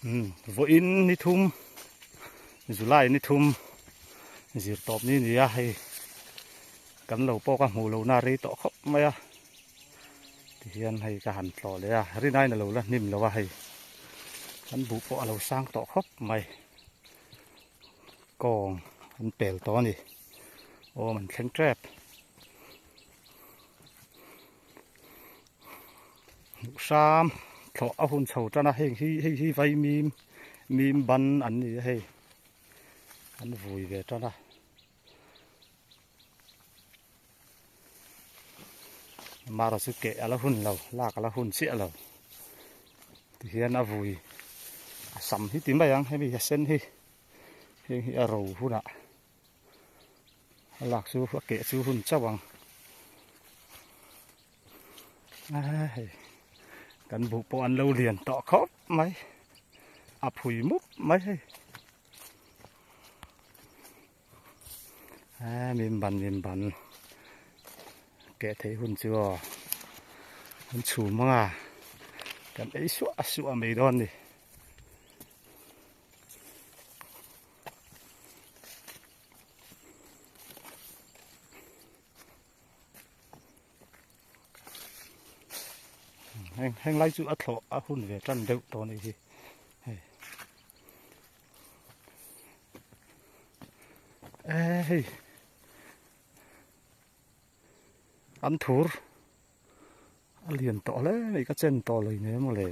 Umm vawiin ni thum July ni thum zir tawp ni ni a hei kan lo pawh ka hmuh lohna a rei tawh khawp mai a tihian hei ka han tlawh leh a rinaiin a lo la hnim lo a hei kan buh pawh a lo sang tawh khawp mai kawng an pel tawh a ni awm an thleng tep. Hram thlawh a hun chho tan a heng hi hei hi vai mim mim ban an ni a hei an vui ve tan a mara chu keh a la hun lo lak a la hun chiah lo tihian a vui a sam hi ti mai ang hemi a sen hi heng hi a ro hunah. A lak chu a keh chu hun chauh ang hei kan buh pawh an lo lian tawh khawp mai a phui mup mai hei a min ban min ban keh theih hun chu aw an chhum ang a kan ei suah suah mai dawn a ni. Heng heng lai chu a thlawh a hun ve tan deuh tawh a nih hi hei e hei an thur A lian tawh hle mai ka chen tawh lo in emaw le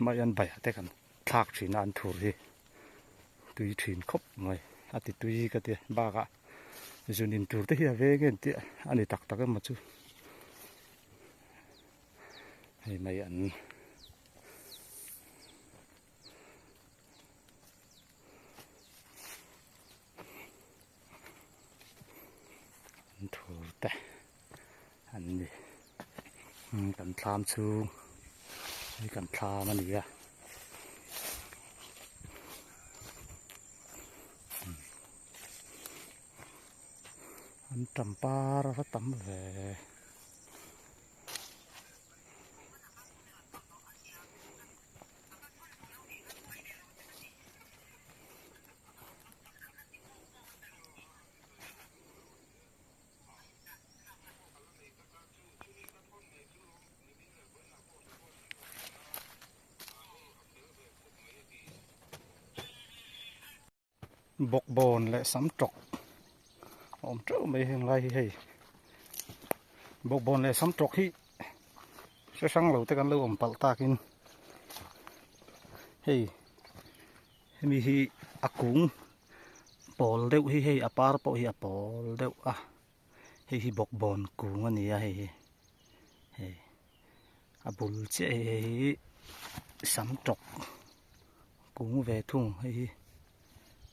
mai an bai te kan thlak thin a an thur hi tui thin khawp mai a ti tui ka ti bakah zun in tur te hi a veng em tih a ni tak tak emaw chu hei mai an. An thur te an ni kan thlam chhung hei kan thlam a ni a an tam par a va tam ve. Bawkbawn leh sam tawk a awm teuh mai heng lai hi hei bawkbawn leh sam tawk hi hre hrang lo te kan lo awm palh takin hei. Hemi hi a kung pawl deuh hi hei a par pawh hi a pawl deuh a hei hi bawkbawn kung a ni a hei hi hei a bul chiah hi hei hi sam tawk kung ve thung hei hi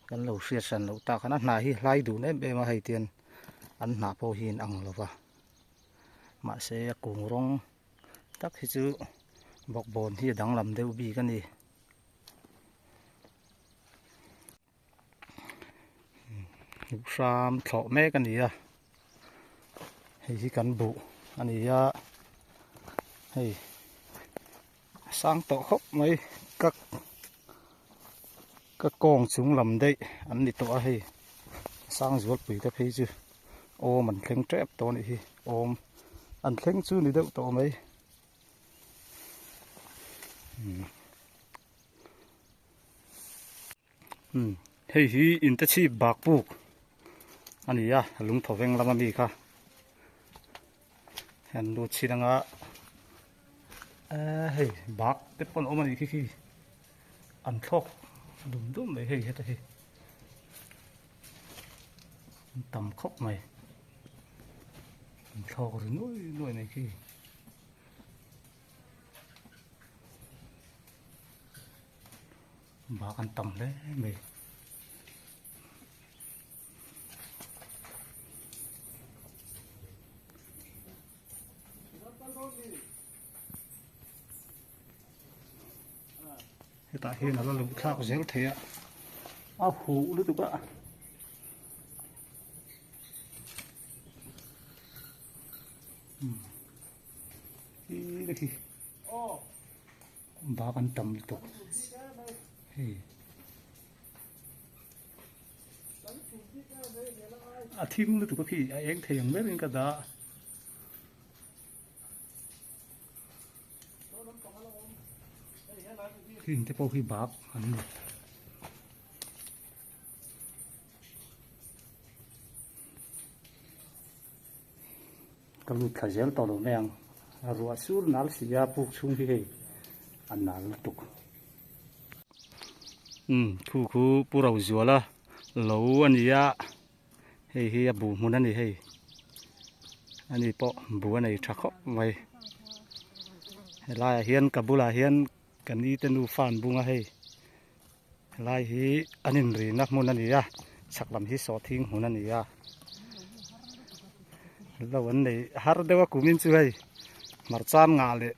kan lo hriat hran loh tak a hnah hi hlai dun em em a hei tian an hnah pawh hi a inang lo va mahse a kung rawng tak hi chu bawkbawn hi a danglam deuh bik a ni. Hram thlawh mek a ni a hei hi kan buh a ni a hei a sang tawh khawp mai ka ka kawng chung lam daih an ni tawh a hei a sang zualpui te phei chu awm an thleng tep tawh a nih hi awm an thleng chu ni deuh tawh mai. Hei hi inte chhip bak puk a ni a lungtho veng lama mi kha hian lut chhin anga ehh hei bak te pawh an awm a nih khi khi an thlawk dum dum mai hei heta hi an tam khawp mai an thlawk ri nuai nuai mai khi. Bak an tam hle mai. Hetah hian a la luh thlak zel thei a, a huh lutuk a. Hi khi. Bak an tam lutuk hei. A thim lutuk a khi a eng thei ang berin ka dah. Heng te pawh hi bak an ni. Ka lut thla zel tawh lo mai ang. A ruah sur nal si a puk chhung hi hei a nal lutuk. Umm khu khu Pu Rozuala lo a ni a, hei hi a bu hmun a ni hei. Ani pawh bu a nei tha khawp mai. Helaiah hian ka bulah hian ka ni te nufa an bung a hei. Helai hi an inrina hmun a ni a, chhak lam hi sawhthing hmun a ni a. Lo an nei har deuh a kumin chu hei hmarcha an ngah leh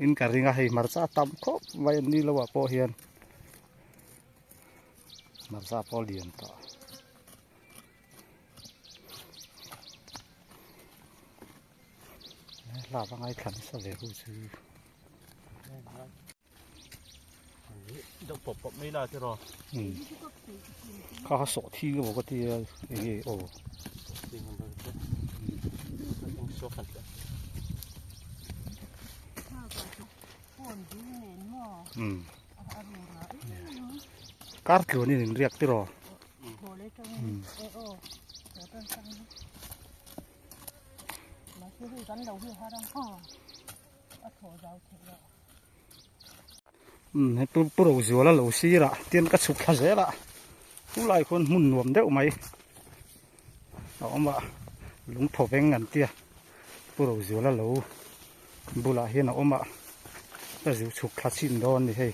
in ka ring a hei hmarcha tam khawp mai an ni lo ah pawh hian hmarcha pawh lian tawh. Hla va ngaithla nasa ve hu chu. Deuh pawp pawp mai la tiraw. Hmm. Kha kha sawh thi ka ka tia enge aw. Hmm. Kar tluan in in riak tiraw. Hmm. Umm he pu pu Rozuala lo sir ah tian ka chhuk thla zel a chulai khuan hmun nuam deuh mai a awm a lung thaw veng an tia pu Rozuala lo bulah hian a awm a ka zu chhuk thla chhin dawn a ni hei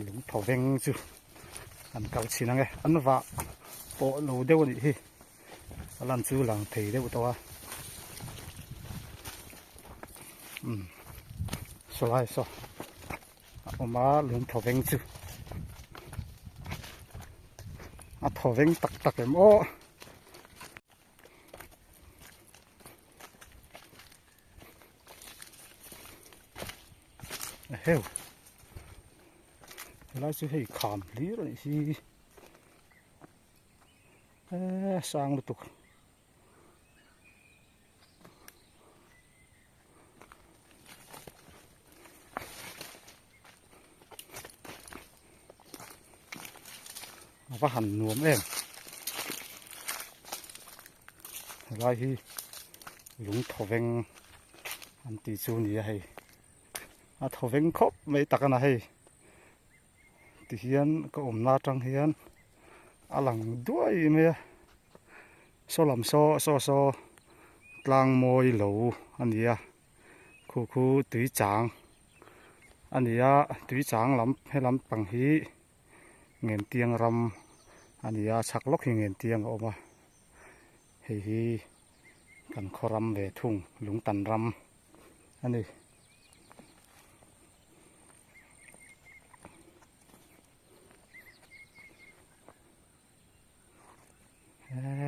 lung thaw veng chu an kal chhin ang e an vah pawh lo deuh a nih hi. A lan chu lang thei deuh tawh a umm saw lai saw a awm a lung thaw veng chu a thaw veng tak tak em aw. Eheu helai chu hei kham hlir a nih hi. Eee sang lutuk. A va han nuam em. Helai hi lung thawveng an tih chu ni a hei. A thawveng khawp mai tak a na hei. Tihian ka awmna atang hian a lang duai mai a saw lam saw saw saw tlang mawi lo a ni a khu khu tui chang a ni a tui chang lam he lampang hi ngentiang ram a ni a chhak lawk hi ngentiang a awm a hei hi kan khaw ram ve thung lungtan ram a ni.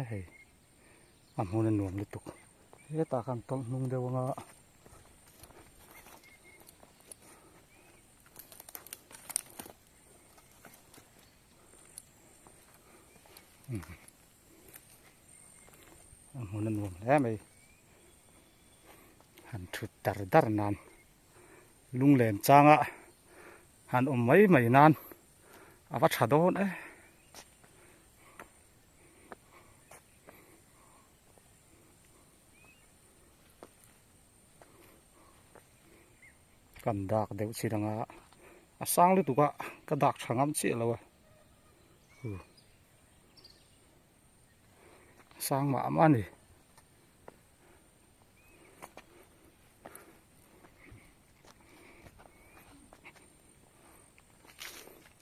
Hei a hmun a nuam lutuk hetah khan tawlh hnung deuh anga a hmun a nuam hle mai han thut dar dar nan. Lunglen changa han awm mai mai nan a va tha dawn e. Kan dak deuh chin anga a sang lutuk a ka dak tha ngam chiah lo a sang mah mah a ni.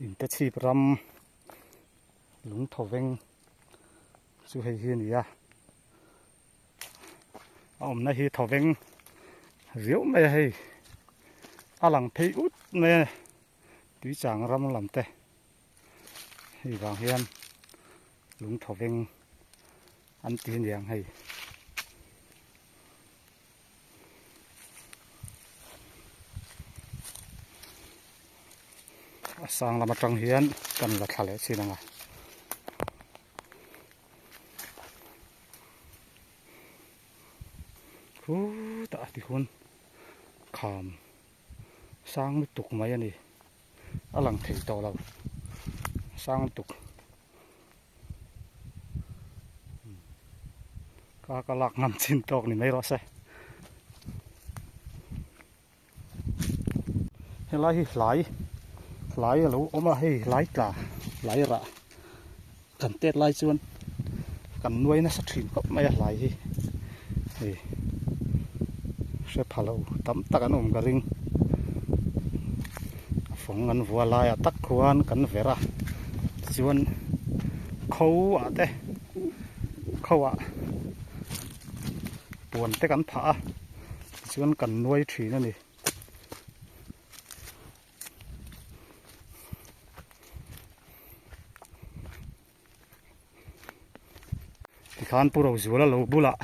Inte chhip ram lung thaw veng chu hei hi a ni a a awmna hi thaw veng riau mai a hei a lang phei ut mai a tui chang ram lam te hei vang hian lung thaw veng an ti aniang hei. A sang lam atang hian kan la thla leh chin ang a. Khutah tikhun kham sang lutuk mai a ni. A lang thei tawh lo sang lutuk. Ka ka lak ngam chin tawk ni mai rawh se. Helai hi hlai hlai a lo awm a hei hlai tla hlai rah kan tet lai chuan kan nuai nasa thin khawp mai a hlai hi hei hre pha lo tam tak an awm ka ring a fawng an vua laiah tak khuan kan ver a tichuan kho ah te kho ah puan te kan phah a. Tichuan kan nuai thin a ni. Tikhan Pu Rozuala lo bulah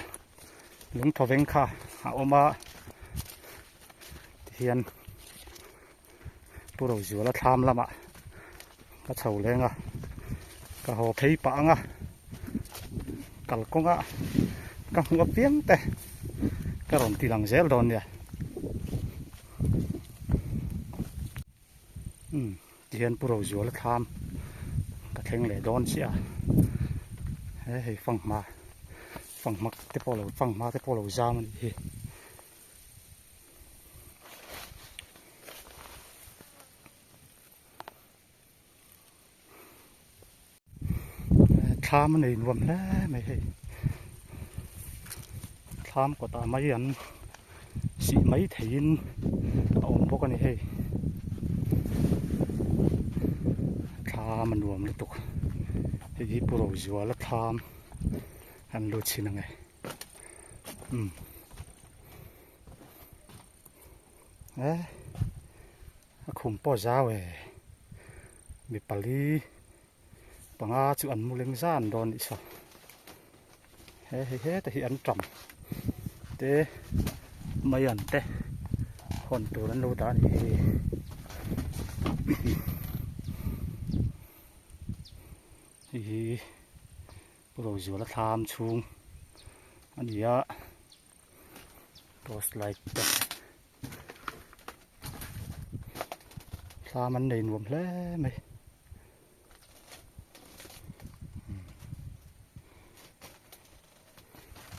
lungthawveng kha a awm a, tihian Pu Rozuala thlam lamah ka chho leng a, ka haw phei pah ang a, kalkawngah ka hmuh apiang te ka rawn ti lang zel dawn nia. Umm tihian Pu Rozuala thlam ka thleng leh dawn chiah a, he hei fanghma fanghma te pawh lo fanghma te pawh lo zam a nih hi. Thlam a nei nuam hle mai hei thlam kawtah mai an sih mai theiin a awm bawk a ni hei thlam a nuam lutuk hei hi Pu Rozuala thlam an lut chhin ang e umm. Eh a khum pawh zau e mi pali panga chu an mu leng zan dawn anih saw he hei heta hi an tam te mai an te hawn tur an lo dah a nih hi. Hei hi Rozuala thlam chhung a ni a. Torch light te thlam an nei nuam hle mai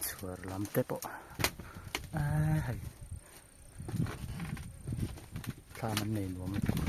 chhuar lam te pawh eee hei thlam an nei nuam lutuk.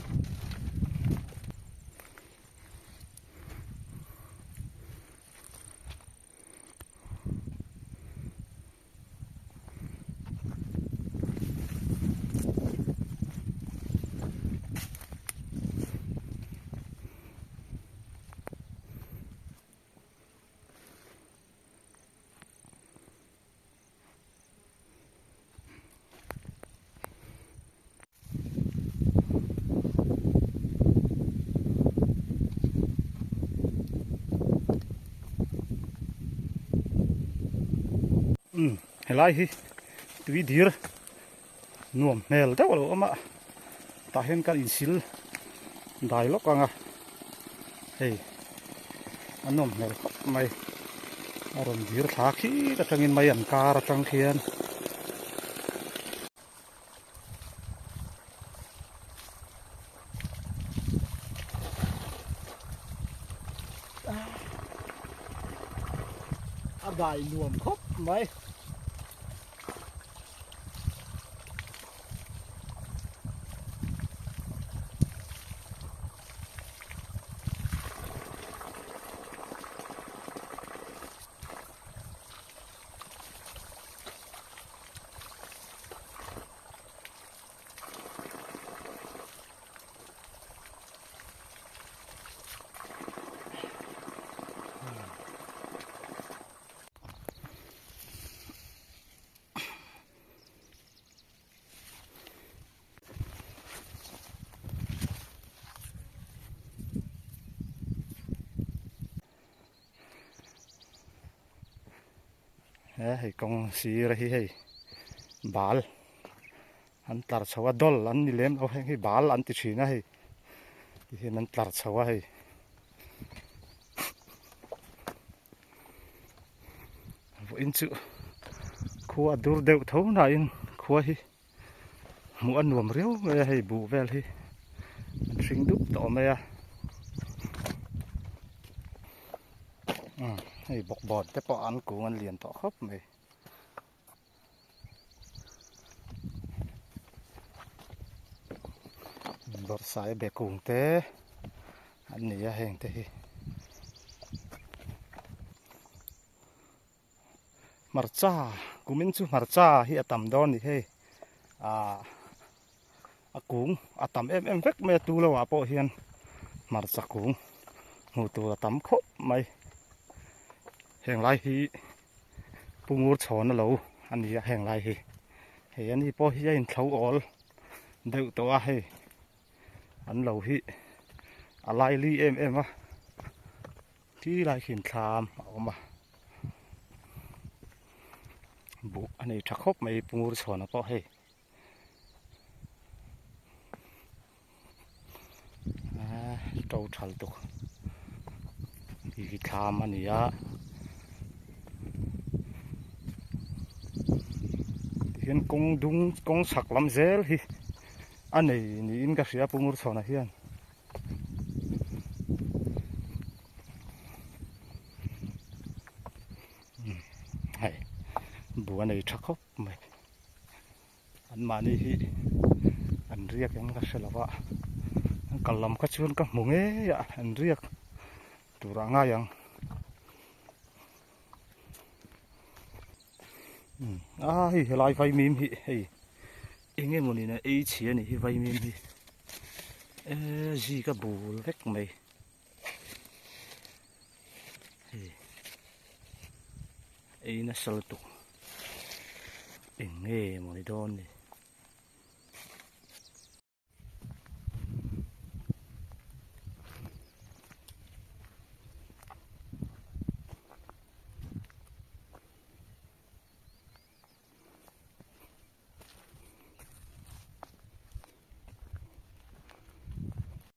Umm helai hi tui dir nuam hmel deuh a lo awm a tah hian kan insil dai lawk ang a hei a nawm hmel khawp mai a rawn dir thla khit atangin mai an kar atang khian. A dai nuam khawp mai. He hei kawng sir hi hei bal an tlar chho a dawl an ni lem lo heng hi bal an ti thin a hei. Tihian an tlar chho a hei. Vawiin chu khua a dur deuh tho nain khua hi hmuh a nuam riau mai a hei buh vel hi an hring dup tawh mai a. Hei bawkbawn te pawh an kung an lian tawh khawp mai. Bawrhsai be kung te an ni a heng te hi hmarcha kumin chu hmarcha hi a tam dawn a ni hei ah a kung a tam em em vek mai a tu lo ah pawh hian hmarcha kung hmuh tur a tam khawp mai heng lai hi. Pu Ngur chhawn a lo a ni a heng lai hi hei ani pawh hi a inthlo awl deuh tawh a hei an lo hi a lai li em em a khi lai khi thlam a awm a buh a nei tha khawp mai Pu Ngur chhawn a pawh hei. To thal tuk hi thlam a ni a tihian kawng dung kawng chhak lam zel hi a nei niin ka hria Pu Ngurchhawna hian. Hei buh a nei tha khawp mai. An mahni hi an riak eng ka hre lo va, an kal lam kha chuan ka hmu ngei a, an riak tur ah ngai ang. A hei helai vaimim hi hei eng emaw ni na ei chhia a nih hi vaimim hi e zik a bul vek mai hei. Ei nasa lutuk eng nge maw ni dawn ni.